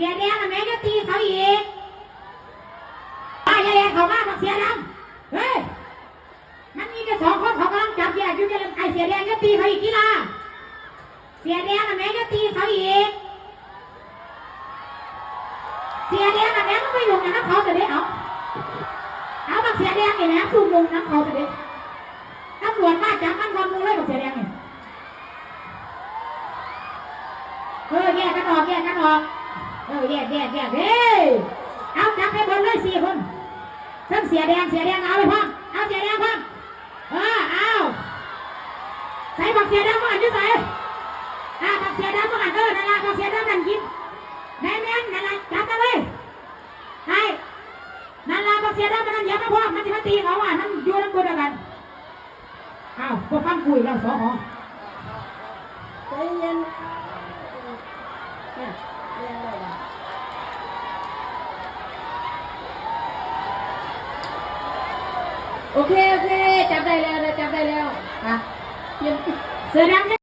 ຍແດງນະແມ່ ຢ່າຕີເຂົາອີກ. ປ້າ ຢ່າແລ່ນເຂົ້າມາ ບັກເສືອດຳ. ເຮີ້ຍ ມັນມີແຕ່ສອງຄົນ ເຂົາກຳລັງຈັບແຍກຢູ່. ຢ່າ ໄອ້ເສືອແດງ ຢ່າຕີເຂົາອີກຕິລະ. ເສືອແດງນະແມ່ ຢ່າຕີເຂົາອີກ. ເສືອແດງນະແມ່ ມຶງໄປຫຍຸ້ງຫຍັງນຳເຂົາຊະເດ. ເອົາ ເອົາ ບັກເສືອແດງນີ້ແຫຼະ ສູ້ຫຍຸ້ງນຳເຂົາຊະເດ. ຕຳຫຼວດມາຈັບມັນກ່ອນໝູ່ເລີຍ ບັກເສືອແດງນີ້. ເອີ ແຍກກັນອອກ ແຍກກັນອອກ. ເອີ ແຍກ ແຍກ ແຍກ. ເອີ ເອົາ ຈັບໃຫ້ເບິດເລີຍສີ່ຄົນ. ເຊິ່ງເສືອແດງ ເສືອແດງເອົາໄປພ້ອມ. ເອົາ ເສືອແດງພ້ອມ. ເອີ ເອົາ ໃສ່ບັກເສືອດຳ ບັກອັນຢູ່ໃສ? ອ່າ ບັກເສືອດຳ ບັກອັນ. ເອີ ນັ້ນລະ ບັກເສືອດຳນັ້ນ ຍິງ. ແມ່ນໆ ນັ້ນລະ ຈັບມັນເລີຍ. ໃຫ້ ນັ້ນລະ ບັກເສືອດຳ ບັກອັນ ຢ່າມາພ້ອມ. ມັນຊິມາຕີເຂົາວ່າ ມັນຢູ່ນຳຄົນດຽວກັນ. ອ້າວ ບໍ່ຟັງກູອີກແລ້ວ ສຫ. ໃຈເຢັນ. ໂອເຄ ໂອເຄ ຈັບໄດ້ແລ້ວ ຈັບໄດ້ແລ້ວ. ອ່ະ ເສືອດຳ